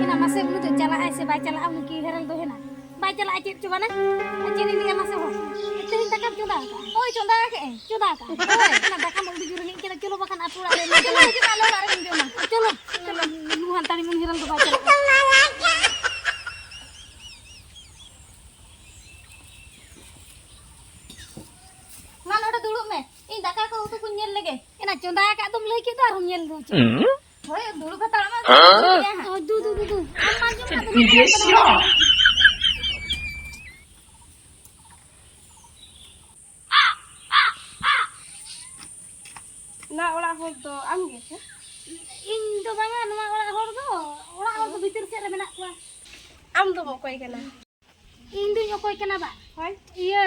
ᱮᱱᱟ ᱢᱟᱥᱮ ᱩᱱᱤ ᱫᱚ ᱪᱟᱞᱟᱜᱼᱟᱭ ᱥᱮ ᱵᱟᱭ ᱪᱟᱞᱟᱜᱼᱟ ᱩᱱᱤ ᱠᱤ ᱦᱮᱨᱮᱞ ᱫᱚ ᱦᱮᱱᱟ? ᱵᱟᱭ ᱪᱟᱞᱟᱜᱼᱟ ᱪᱮᱫ ᱪᱚ ᱢᱟᱱᱮ? ᱟᱨ ᱪᱮᱫ ᱤᱧ ᱞᱟᱹᱭᱟ ᱢᱟᱥᱮ ᱦᱳ? ᱛᱮᱦᱮᱧ ᱫᱟᱠᱟᱢ ᱪᱚᱸᱫᱟ ᱟᱠᱟᱫᱼᱟ? ᱦᱳᱭ, ᱪᱚᱸᱫᱟ ᱟᱠᱟᱫ ᱟᱹᱧ᱾ ᱪᱚᱸᱫᱟ ᱟᱠᱟᱫᱼᱟ? ᱦᱳᱭ᱾ ᱮᱱᱟ ᱫᱟᱠᱟ ᱢᱟ ᱟᱹᱰᱤ ᱡᱳᱨ ᱨᱮᱸᱜᱮᱡ ᱠᱟᱱᱟ, ᱪᱚᱞᱚ ᱵᱟᱠᱷᱟᱱ ᱟᱹᱛᱩ ᱚᱲᱟᱜ ᱨᱮ ᱪᱚᱞᱚ, ᱦᱤᱡᱩᱜ ᱢᱮ, ᱟᱞᱮ ᱚᱲᱟᱜ ᱨᱮᱵᱚᱱ ᱡᱚᱢᱟ᱾ ᱪᱚᱞᱚ᱾ ᱪᱚᱞᱚ, ᱱᱩ ᱦᱟᱱᱛᱟᱲᱤ ᱢᱩᱱ ᱦᱮᱨᱮᱞ ᱫᱚ ᱵᱟᱭ ᱪᱟᱞᱟᱜᱼᱟ᱾ ᱢᱟ ᱱᱚᱰᱮ ᱫᱩᱲᱩᱵ ᱢᱮ, ᱤᱧ ᱫᱟᱠᱟ ᱠᱚ ᱩᱛᱩ ᱠᱚᱧ ᱧᱮᱞ ᱞᱮᱜᱮ᱾ ᱮᱱᱟ ᱪᱚᱸᱫᱟ ᱟᱠᱟᱫ ᱫᱚᱢ ᱞᱟᱹᱭ ᱠᱮᱫ ᱫᱚ ᱟᱨᱦᱚᱸᱢ ᱧᱮᱞ ᱫᱚ ᱪᱮᱫ? ᱦᱳᱭ, ᱫᱩᱲᱩᱵ ᱦᱟᱛᱟᱲᱚᱜ ᱢᱮ, ᱦᱮᱸ? ᱩᱛᱩ ᱠᱚᱧ ᱧᱮᱞ ᱞᱮᱜᱮ ᱦᱟᱸᱜ᱾ ᱚ, ᱫᱩ, ᱫᱩ, ᱫᱩ, ᱫᱩ᱾ ᱟᱢ ᱢᱟ ᱟᱸᱡᱚᱢ ᱠᱟᱜ ᱫᱚ ᱵᱟᱹᱧ ᱟᱸᱡᱚᱢ ᱠᱟᱫᱟ᱾ ᱱᱚᱣᱟ ᱚᱲᱟᱜ ᱦᱚᱲ ᱫᱚ ᱟᱢ ᱜᱮ ᱥᱮ? ᱤᱧ ᱫᱚ ᱵᱟᱝᱟ, ᱱᱚᱣᱟ ᱚᱲᱟᱜ ᱦᱚᱲ ᱫᱚ, ᱚᱲᱟᱜ ᱦᱚᱲ ᱫᱚ ᱵᱷᱤᱛᱤᱨ ᱥᱮᱫ ᱨᱮ ᱢᱮᱱᱟᱜ ᱠᱚᱣᱟ᱾ ᱟᱢ ᱫᱚᱢ ᱚᱠᱚᱭ ᱠᱟᱱᱟ? ᱤᱧ ᱫᱩᱧ ᱚᱠᱚᱭ ᱠᱟᱱᱟ ᱵᱟ? ᱦᱳᱭ᱾ ᱤᱭᱟᱹ,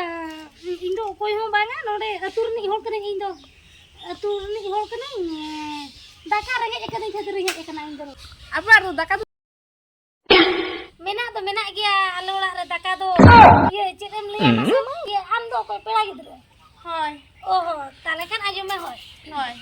ᱤᱧ ᱫᱚ ᱚᱠᱚᱭ ᱦᱚᱸ ᱵᱟᱝᱟ, ᱱᱚᱰᱮ ᱟᱹᱛᱩ ᱨᱤᱱᱤᱡ ᱦᱚᱲ ᱠᱟᱹᱱᱟᱹᱧ ᱤᱧ ᱫᱚ᱾ ᱟᱹᱛᱩ ᱨᱤᱱᱤᱡ ᱦᱚᱲ ᱠᱟᱹᱱᱟᱹᱧ, ᱫᱟᱠᱟ ᱨᱮᱸᱜᱮᱡ ᱟᱠᱟᱫᱤᱧ ᱠᱷᱟᱹᱛᱤᱨ ᱤᱧ ᱦᱮᱡ ᱟᱠᱟᱱᱟ ᱤᱧ ᱫᱚ᱾ ᱟᱵᱟᱨ ᱫᱟᱠᱟ ᱫᱚ ᱢᱮᱱᱟᱜ ᱫᱚ ᱢᱮᱱᱟᱜ ᱜᱮᱭᱟ ᱟᱞᱮ ᱚᱲᱟᱜ ᱨᱮ ᱫᱟᱠᱟ ᱫᱚ᱾ ᱤᱭᱟᱹ, ᱪᱮᱫ ᱮᱢ ᱞᱟᱹᱭᱟ ᱢᱟᱥᱮ ᱢᱟᱹᱭ? ᱤᱭᱟᱹ, ᱟᱢ ᱫᱚ ᱚᱠᱚᱭ ᱯᱮᱲᱟ ᱜᱤᱫᱽᱨᱟᱹ? ᱦᱳᱭ᱾ ᱚ ᱦᱚᱸ, ᱛᱟᱦᱞᱮ ᱠᱷᱟᱱ ᱟᱸᱡᱚᱢ ᱢᱮ, ᱦᱳᱭ᱾ ᱦᱳᱭ᱾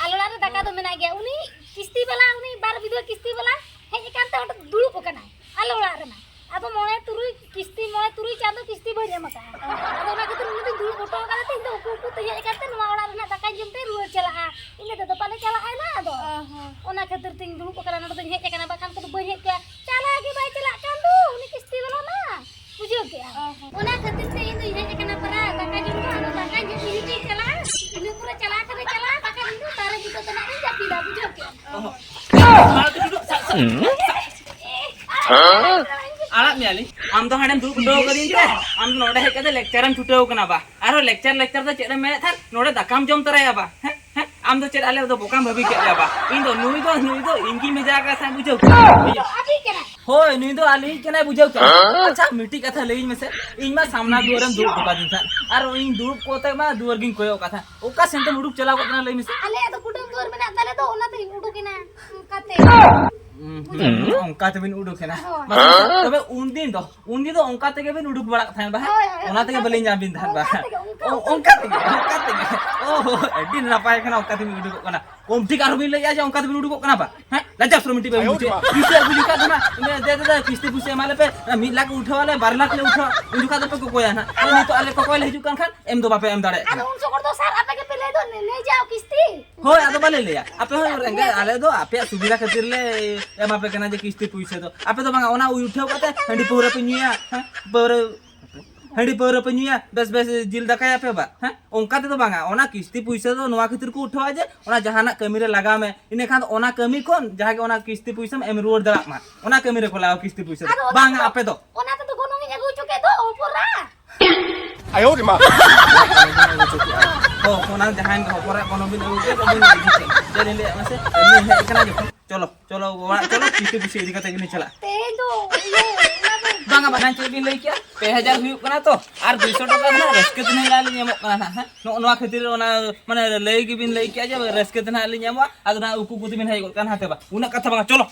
ᱟᱞᱮ ᱚᱲᱟᱜ ᱨᱮ ᱫᱟᱠᱟ ᱫᱚ ᱢᱮᱱᱟᱜ ᱜᱮᱭᱟ᱾ ᱩᱱᱤ ᱠᱤᱥᱛᱤ ᱵᱟᱞᱟ, ᱩᱱᱤ ᱵᱟᱨ ᱵᱤᱜᱷᱟᱹ ᱠᱤᱥᱛᱤ ᱵᱟᱞᱟ ᱦᱮᱡ ᱟᱠᱟᱱ ᱛᱮ ᱚᱸᱰᱮ ᱫᱩᱲᱩᱵ ᱟᱠᱟᱱᱟᱭ ᱟᱞᱮ ᱚᱲᱟᱜ ᱨᱮᱢᱟ᱾ ᱟᱫᱚ ᱢᱚᱬᱮ ᱛᱩᱨᱩᱭ ᱠᱤᱥᱛᱤ, ᱢᱚᱬᱮ ᱛᱩᱨᱩᱭ ᱪᱟᱸᱫᱚ ᱠᱤᱥᱛᱤ ᱵᱟᱹᱧ ᱮᱢ ᱟᱠᱟᱫᱼᱟ᱾ ᱟᱫᱚ ᱚᱱᱟ ᱠᱷᱟᱹᱛᱤᱨ ᱩᱱᱤ ᱫᱚᱧ ᱫᱩᱲᱩᱵ ᱦᱚᱴᱚ ᱟᱠᱟᱫᱮ ᱛᱮ ᱤᱧ ᱫᱚ ᱩᱠᱩ ᱩᱠᱩ ᱛᱮ ᱦᱮᱡ ᱟᱠᱟᱱ ᱛᱮ ᱱᱚᱣᱟ ᱚᱲᱟᱜ ᱨᱮᱱᱟᱜ ᱫᱟᱠᱟᱧ ᱡᱚᱢ ᱛᱮ ᱨᱩᱣᱟᱹᱲ ᱪᱟᱞᱟᱜᱼᱟ᱾ ᱤᱱᱟᱹ ᱛᱮᱫᱚ ᱯᱟᱞᱮ ᱪᱟᱞᱟᱜ ᱟᱭ ᱱᱟ ᱟᱫᱚ᱾ ᱚ ᱦᱚᱸ᱾ ᱚᱱᱟ ᱠᱷᱟᱹᱛᱤᱨ ᱛᱤᱧ ᱫᱩᱲᱩᱵ ᱟᱠᱟᱱᱟ, ᱱᱚᱰᱮ ᱫᱚᱧ ᱦᱮᱡ ᱟᱠᱟᱱᱟ, ᱵᱟᱠᱷᱟᱱ ᱠᱚᱫᱚ ᱵᱟᱹᱧ ᱦᱮᱡ ᱠᱚᱜᱼᱟ᱾ ᱪᱟᱞᱟᱜ ᱜᱮ ᱵᱟᱭ ᱪᱟᱞᱟᱜ ᱠᱟᱱ ᱫᱚ ᱩᱱᱤ ᱠᱤᱥᱛᱤ ᱵᱟᱞᱟ ᱢᱟ᱾ ᱵᱩᱡᱷᱟᱹᱣ ᱠᱮᱜᱼᱟ? ᱚ ᱦᱚᱸ᱾ ᱚᱱᱟ ᱠᱷᱟᱹᱛᱤᱨ ᱛᱮ ᱤᱧ ᱫᱚᱧ ᱦᱮᱡ ᱟᱠᱟᱱᱟ ᱯᱟᱨᱟ ᱫᱟᱠᱟ ᱡᱚᱢ ᱫᱚ, ᱟᱫᱚ ᱫᱟᱠᱟ ᱡᱚᱢ ᱤᱫᱤ ᱛᱤᱧ ᱪᱟᱞᱟᱜᱼᱟ, ᱤᱱᱟᱹ ᱯᱚᱨᱮ ᱪᱟᱞᱟᱣ ᱠᱟᱛᱮ ᱪᱟᱞᱟᱜᱼᱟ, ᱵᱟᱠᱷᱟᱱ ᱤᱧ ᱫᱚ ᱫᱟᱨᱮ ᱵᱩᱴᱟᱹ ᱛᱮ ᱱᱟᱜ ᱤᱧ ᱡᱟᱹᱯᱤᱫᱟ, ᱵᱩᱡᱷᱟᱹᱣ ᱠᱮᱜᱼᱟ? ᱚ ᱦᱚᱸ᱾ ᱢᱟ ᱛᱚ ᱫᱩᱲᱩᱵ, ᱥᱟᱵ, ᱥᱟᱵ, ᱥᱟᱵ, ᱥᱟᱵ᱾ ᱟᱲᱟᱜ ᱢᱮᱭᱟᱞᱤᱧ᱾ ᱟᱢ ᱫᱚ ᱦᱟᱸᱰᱮᱢ ᱫᱩᱲᱩᱵ ᱦᱚᱴᱚ ᱠᱟᱹᱫᱤᱧ ᱛᱮ, ᱟᱢ ᱫᱚ ᱱᱚᱰᱮ ᱦᱮᱡ ᱠᱟᱛᱮ lecture ᱮᱢ ᱪᱷᱩᱴᱟᱹᱣ ᱠᱟᱱᱟ ᱵᱟ᱾ ᱟᱨᱦᱚᱸ lecture, lecture ᱫᱚ ᱪᱮᱫ ᱮᱢ ᱢᱮᱱᱮᱫ ᱛᱟᱦᱮᱸᱫ? ᱱᱚᱰᱮ ᱫᱟᱠᱟᱢ ᱡᱚᱢ ᱛᱚᱨᱟᱭᱟ ᱵᱟ᱾ ᱦᱮᱸ? ᱦᱮᱸ? ᱟᱢ ᱫᱚ ᱪᱮᱫ ᱟᱞᱮ ᱫᱚ ᱵᱚᱠᱟᱢ ᱵᱷᱟᱹᱵᱤ ᱠᱮᱫ ᱞᱮᱭᱟ ᱵᱟ? ᱤᱧ ᱫᱚ ᱱᱩᱭ ᱫᱚ, ᱱᱩᱭ ᱫᱚ ᱤᱧ ᱜᱤᱧ ᱵᱷᱮᱡᱟ ᱟᱠᱟᱫ ᱛᱟᱦᱮᱸᱫ, ᱵᱩᱡᱷᱟᱹᱣ ᱠᱮᱫᱟ? ᱟᱹᱵᱤᱱ ᱠᱟᱱᱟ᱾ ᱦᱳᱭ, ᱱᱩᱭ ᱫᱚ ᱟᱞᱮᱭᱤᱡ ᱠᱟᱱᱟᱭ, ᱵᱩᱡᱷᱟᱹᱣ ᱠᱮᱫᱟ? ᱟᱪᱪᱷᱟ, ᱢᱤᱫᱴᱤᱡ ᱠᱟᱛᱷᱟ ᱞᱟᱹᱭᱟᱹᱧ ᱢᱮᱥᱮ, ᱤᱧ ᱢᱟ ᱥᱟᱢᱱᱟ ᱫᱩᱣᱟᱹᱨᱮᱢ ᱫᱩᱲᱩᱵ ᱦᱚᱴᱚ ᱠᱟᱫᱤᱧ ᱛᱟᱦᱮᱸᱫ, ᱟᱨ ᱤᱧ ᱫᱩᱲᱩᱵ ᱠᱚᱛᱮ ᱢᱟ ᱫᱩᱣᱟᱹᱨ ᱜᱤᱧ ᱠᱚᱭᱚᱜ ᱠᱟᱫ ᱛᱟᱦᱮᱸᱫ᱾ ᱚᱠᱟ ᱥᱮᱱ ᱛᱮᱢ ᱩᱰᱩᱠ ᱪᱟᱞᱟᱣ ᱜᱚᱫ ᱠᱟᱱᱟ, ᱞᱟᱹᱭ ᱢᱮᱥᱮ? ᱟᱞᱮᱭᱟᱜ ᱫᱚ ᱠᱩᱰᱟᱹᱢ ᱫᱩᱣᱟᱹᱨ ᱢᱮᱱᱟᱜ ᱛᱟᱞᱮ ᱫᱚ, ᱚᱱᱟᱛᱮᱧ ᱩᱰᱩᱠ ᱮᱱᱟ ᱚᱱᱠᱟᱛᱮ᱾ ᱦᱩᱸ, ᱦᱩᱸ, ᱚᱱᱠᱟ ᱛᱮᱵᱤᱱ ᱩᱰᱩᱠ ᱮᱱᱟ᱾ ᱦᱳᱭ᱾ ᱢᱟᱥᱮ, ᱛᱚᱵᱮ ᱩᱱᱫᱤᱱ ᱫᱚ, ᱩᱱᱫᱤᱱ ᱫᱚ ᱚᱱᱠᱟ ᱛᱮᱜᱮ ᱵᱤᱱ ᱩᱰᱩᱠ ᱵᱟᱲᱟᱜ ᱛᱟᱦᱮᱸᱫ ᱵᱟ? ᱦᱳᱭ, ᱦᱳᱭ, ᱚᱱᱟ ᱛᱮᱜᱮ ᱚᱱᱠᱟ ᱵᱟᱹᱞᱤᱧ ᱛᱮᱜᱮ᱾ ᱧᱟᱢ ᱵᱤᱱ ᱛᱟᱦᱮᱸᱫ ᱵᱟ? ᱚᱱᱠᱟ ᱛᱮᱜᱮ, ᱚᱱᱠᱟ ᱚ, ᱛᱮᱜᱮ᱾ ᱚᱱᱠᱟ ᱛᱮᱜᱮ᱾ ᱚ, ᱟᱹᱰᱤ ᱱᱟᱯᱟᱭ ᱠᱟᱱᱟ, ᱚᱱᱠᱟ ᱛᱮᱵᱤᱱ ᱩᱰᱩᱠᱚᱜ ᱠᱟᱱᱟ᱾ ᱠᱚᱢ ᱴᱷᱤᱠ ᱟᱨᱦᱚᱸ ᱵᱤᱱ ᱞᱟᱹᱭᱮᱜᱼᱟ ᱡᱮ ᱚᱱᱠᱟ ᱛᱮᱵᱤᱱ ᱩᱰᱩᱠᱚᱜ ᱠᱟᱱᱟ ᱵᱟ? ᱦᱮᱸ? ᱞᱟᱡᱟᱣ ᱥᱚᱨᱚᱢ ᱢᱤᱫᱴᱤᱡ ᱵᱟᱹᱵᱤᱱ ᱵᱩᱡᱷᱟᱹᱣᱟ? ᱯᱩᱭᱥᱟᱹ ᱟᱹᱜᱩ ᱡᱚᱠᱷᱟᱡ ᱫᱚ ᱱᱟᱜ, ᱫᱮ, ᱫᱮ, ᱫᱮ, ᱠᱤᱥᱛᱤ ᱯᱩᱭᱥᱟᱹ ᱮᱢᱟ ᱞᱮᱯᱮ, ᱢᱤᱫ ᱞᱟᱠᱷ ᱩᱴᱷᱟᱹᱣ ᱟᱞᱮ, ᱵᱟᱨ ᱞᱟᱠᱷ ᱞᱮ ᱩᱴᱷᱟᱹᱣᱟ, ᱩᱱ ᱡᱚᱠᱷᱟᱡ ᱫᱚᱯᱮ ᱠᱚᱠᱚᱭᱟ ᱱᱟᱜ᱾ ᱟᱨ ᱱᱤᱛᱚᱜ ᱟᱞᱮ ᱠᱚᱠᱚᱭ ᱞᱮ ᱦᱤᱡᱩᱜ ᱠᱟᱱ ᱠᱷᱟᱱ ᱮᱢ ᱫᱚ ᱵᱟᱯᱮ ᱮᱢ ᱫᱟᱲᱮᱭᱟᱜ ᱠᱟᱱᱟ᱾ ᱟᱫᱚ ᱩᱱ ᱡᱚᱠᱷᱚᱱ ᱫᱚ ᱥᱟᱨ ᱟᱯᱮ ᱜᱮᱯᱮ ᱞᱟᱹᱭ ᱫᱚ, ᱱᱮ-, ᱱᱮ ᱡᱟᱣ ᱠᱤᱥᱛᱤ᱾ ᱦᱳᱭ, ᱟᱫᱚ ᱵᱟᱞᱮ ᱞᱟᱹᱭᱟ᱾ ᱟᱯᱮ ᱦᱚᱸ ᱨᱮᱸᱜᱮᱡ, ᱟᱞᱮ ᱫᱚ ᱟᱯᱮᱭᱟᱜ ᱥᱩᱵᱤᱫᱷᱟ ᱠᱷᱟᱹᱛᱤᱨ ᱞᱮ ᱮᱢᱟ ᱯᱮ ᱠᱟᱱᱟ ᱡᱮ ᱠᱤᱥᱛᱤ ᱯᱩᱭᱥᱟᱹ ᱫᱚ᱾ ᱟᱯᱮ ᱫᱚ ᱵᱟᱝᱟ, ᱚᱱᱟ ᱩᱴᱷᱟᱹᱣ ᱠᱟᱛᱮ ᱦᱟᱺᱰᱤ ᱯᱟᱹᱣᱨᱟᱹ ᱯᱮ ᱧᱩᱭᱟ, ᱦᱮᱸ? ᱯᱟᱹᱣᱨᱟᱹ, ᱦᱟᱺᱰᱤ ᱯᱟᱹᱣᱨᱟᱹ ᱯᱮ ᱧᱩᱭᱟ, ᱵᱮᱥ ᱵᱮᱥ ᱡᱤᱞ ᱫᱟᱠᱟᱭᱟᱯᱮ ᱵᱟ, ᱦᱮᱸ? ᱚᱱᱠᱟ ᱛᱮᱫᱚ ᱵᱟᱝᱟ, ᱚᱱᱟ ᱠᱤᱥᱛᱤ ᱯᱩᱭᱥᱟᱹ ᱫᱚ ᱱᱚᱣᱟ ᱠᱷᱟᱹᱛᱤᱨ ᱠᱚ ᱩᱴᱷᱟᱹᱣᱟ ᱡᱮ ᱚᱱᱟ ᱡᱟᱦᱟᱱᱟᱜ ᱠᱟᱹᱢᱤ ᱨᱮ ᱞᱟᱜᱟᱣ ᱢᱮ, ᱤᱱᱟᱹᱠᱷᱟᱱ ᱫᱚ ᱚᱱᱟ ᱠᱟᱹᱢᱤ ᱠᱷᱚᱱ ᱡᱟᱦᱟᱸ ᱜᱮ ᱚᱱᱟ ᱠᱤᱥᱛᱤ ᱯᱩᱭᱥᱟᱹᱢ ᱮᱢ ᱨᱩᱣᱟᱹᱲ ᱫᱟᱲᱮᱭᱟᱜ ᱢᱟ, ᱚᱱᱟ ᱠᱟᱹᱢᱤ ᱨᱮᱠᱚ ᱞᱟᱜᱟᱣᱟ ᱠᱤᱥᱛᱤ ᱯᱩᱭᱥᱟᱹ ᱫᱚ᱾ ᱟᱫᱚ ᱚᱱᱟ ᱵᱟᱝᱟ, ᱛᱮᱫᱚ, ᱟᱯᱮ ᱫᱚ ᱚᱱᱟ ᱛᱮᱫᱚ ᱜᱚᱱᱚᱝ ᱤᱧ ᱟᱹᱜᱩ ᱦᱚᱪᱚ ᱠᱮᱫ ᱫᱚ, ᱚᱯᱚᱨᱟ᱾ ᱟᱭᱳ ᱨᱮ ᱢᱟ᱾ ᱚ, ᱚᱱᱟ ᱡᱟᱦᱟᱸᱭ ᱦᱚᱯᱚᱨᱟᱜ ᱜᱚᱱᱚᱝ ᱵᱤᱱ ᱟᱹᱜᱩ ᱠᱮᱫ, ᱟᱹᱵᱤᱱ ᱤᱫᱤ ᱠᱮᱫ᱾ ᱪᱮᱫ ᱞᱤᱧ ᱞᱟᱹᱭᱟ ᱢᱟᱥᱮ? ᱟᱹᱞᱤᱧ ᱦᱮᱡ ᱟᱠᱟᱱᱟ ᱡᱚᱠᱷᱚᱱ, ᱪᱚᱞᱚ, ᱪᱚᱞᱚ, ᱚᱲᱟᱜ ᱪᱚᱞᱚ, ᱠᱤᱥᱛᱤ ᱯᱩᱭᱥᱟᱹ ᱤᱫᱤ ᱠᱟᱛᱮ ᱜᱮᱞᱤᱧ ᱪᱟᱞᱟᱜᱼᱟ᱾ ᱛᱮᱦᱮᱧ ᱫᱚ ᱤᱭᱟᱹ, ᱚᱱᱟ ᱫᱚ ᱵᱟᱝᱟ, ᱵᱟᱝᱟ, ᱪᱮᱫ ᱵᱤᱱ ᱞᱟᱹᱭ ᱠᱮᱜᱼᱟ? ᱯᱮ ᱦᱟᱡᱟᱨ ᱦᱩᱭᱩᱜ ᱠᱟᱱᱟ ᱛᱚ, ᱟᱨ ᱫᱩᱭᱥᱚ ᱴᱟᱠᱟ ᱨᱮᱱᱟᱜ ᱨᱟᱹᱥᱠᱟᱹ ᱛᱮ ᱱᱟᱦᱟᱜ ᱞᱤᱧ ᱮᱢᱚᱜ ᱠᱟᱱᱟ ᱱᱟᱦᱟᱜ, ᱦᱮᱸ? ᱱᱚᱜᱼᱚ ᱱᱚᱣᱟ ᱠᱷᱟᱹᱛᱤᱨ ᱚᱱᱟ, ᱢᱟᱱᱮ, ᱞᱟᱹᱭ ᱜᱮᱵᱤᱱ ᱞᱟᱹᱭ ᱠᱮᱜᱼᱟ ᱡᱮ ᱨᱟᱹᱥᱠᱟᱹ ᱛᱮ ᱱᱟᱦᱟᱜ ᱞᱤᱧ ᱮᱢᱚᱜᱼᱟ, ᱟᱫᱚ ᱱᱟᱦᱟᱜ ᱩᱠᱩ ᱩᱠᱩ ᱛᱮᱵᱤᱱ ᱦᱮᱡ ᱜᱚᱫ ᱠᱟᱱᱟ ᱦᱟᱱᱛᱮ ᱵᱟ᱾ ᱩᱱᱟᱹᱜ ᱠᱟᱛᱷᱟ ᱵᱟᱝᱟ, ᱪᱚᱞᱚ᱾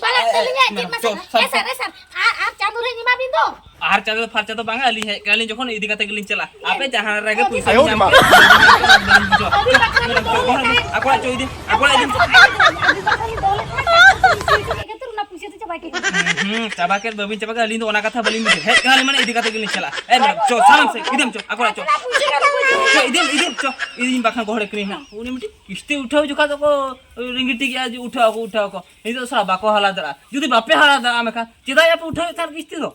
ᱵᱟᱝᱟ, ᱮ, ᱮ, ᱟᱹᱞᱤᱧᱟᱜ ᱪᱮᱫ ᱢᱮᱰᱟᱢ, ᱢᱟᱥᱮ? ᱪᱚᱞ, ᱮ, ᱥᱟᱨ, ᱮ, ᱥᱟᱨ, ᱟᱨ, ᱟᱨ ᱪᱟᱸᱫᱚ ᱨᱮ ᱮᱢᱟ ᱵᱤᱱ ᱫᱚ᱾ ᱟᱨ ᱪᱟᱸᱫᱚ ᱯᱷᱟᱨᱪᱟ ᱫᱚ ᱵᱟᱝᱟ, ᱟᱹᱞᱤᱧ ᱦᱮᱡ ᱠᱟᱱᱟ ᱞᱤᱧ ᱡᱚᱠᱷᱚᱱ, ᱤᱫᱤ ᱠᱟᱛᱮ ᱜᱮᱞᱤᱧ ᱪᱟᱞᱟᱜᱼᱟ᱾ ᱟᱯᱮ ᱡᱟᱦᱟᱸ ᱨᱮᱜᱮ ᱯᱩᱭᱥᱟᱹ ᱟᱭᱳ ᱨᱮ ᱢᱟ᱾ ᱧᱟᱢ ᱠᱮᱫ, ᱟᱹᱵᱤᱱ ᱵᱟᱠᱷᱨᱟ ᱞᱤᱧ ᱫᱚᱦᱚ ᱞᱮᱫ ᱛᱟᱦᱮᱸᱫ᱾ ᱟᱠᱚᱣᱟᱜ ᱪᱚ ᱤᱫᱤ, ᱟᱠᱚᱣᱟᱜ ᱤᱫᱤ᱾ ᱟᱹᱵᱤᱱ ᱵᱟᱠᱷᱨᱟ ᱞᱤᱧ ᱫᱚᱦᱚ ᱞᱮᱫ ᱛᱟᱦᱮᱸᱫ, ᱴᱟᱠᱟ ᱯᱩᱭᱥᱟᱹ ᱪᱮᱫ ᱠᱷᱟᱹᱛᱤᱨ ᱚᱱᱟ ᱯᱩᱭᱥᱟᱹ ᱫᱚ ᱪᱟᱵᱟ ᱠᱮᱫ? ᱦᱩᱸ, ᱦᱩᱸ, ᱪᱟᱵᱟ ᱠᱮᱫ ᱵᱟᱹᱵᱤᱱ ᱪᱟᱵᱟ ᱠᱮᱫ, ᱟᱹᱞᱤᱧ ᱫᱚ ᱚᱱᱟ ᱠᱟᱛᱷᱟ ᱵᱟᱹᱞᱤᱧ ᱵᱩᱡᱷᱟᱹᱣᱟ᱾ ᱦᱮᱡ ᱠᱟᱱᱟ ᱞᱤᱧ ᱢᱟᱱᱮ ᱤᱫᱤ ᱠᱟᱛᱮ ᱜᱮᱞᱤᱧ ᱪᱟᱞᱟᱜᱼᱟ᱾ ᱮ ᱢᱮᱰᱟᱢ, ᱪᱚ, ᱥᱟᱢᱟᱝ ᱥᱮᱫ, ᱤᱫᱤᱭᱟᱢ ᱪᱚ, ᱟᱠᱚᱣᱟᱜ ᱪᱚ᱾ ᱟᱹᱵᱤᱱ ᱵᱟᱠᱷᱨᱟ ᱯᱩᱭᱥᱟᱹ ᱪᱟᱵᱟ ᱠᱮᱫ? ᱪᱚ, ᱤᱫᱤᱭᱟᱢ, ᱤᱫᱤᱭᱟᱢ ᱪᱚ, ᱤᱧ ᱵᱟᱠᱷᱨᱟ ᱜᱚᱦᱚᱲ ᱟᱹᱠᱷᱨᱤᱧ ᱦᱟᱸᱜ᱾ ᱩᱱᱤ ᱢᱤᱫᱴᱤᱡ ᱠᱤᱥᱛᱤ ᱩᱴᱷᱟᱹᱣ ᱡᱚᱠᱷᱟᱡ ᱫᱚᱠᱚ ᱨᱤᱝᱜᱤᱴᱤ ᱜᱮᱭᱟ ᱡᱮ ᱩᱴᱷᱟᱹᱣ ᱟᱠᱚ, ᱩᱴᱷᱟᱹᱣ ᱟᱠᱚ᱾ ᱱᱤᱛᱚᱜ ᱥᱟᱞᱟ ᱵᱟᱠᱚ ᱦᱟᱞᱟ ᱫᱟᱲᱮᱭᱟᱜᱼᱟ᱾ ᱡᱩᱫᱤ ᱵᱟᱯᱮ ᱦᱟᱞᱟ ᱫᱟᱲᱮᱭᱟᱜᱼᱟ, ᱢᱮᱱᱠᱷᱟᱱ ᱪᱮᱫᱟᱜ ᱵᱟᱯᱮ ᱩᱴᱷᱟᱹᱣᱮᱫ ᱛᱟᱦᱮᱸᱫ ᱠᱤᱥᱛᱤ ᱫᱚ?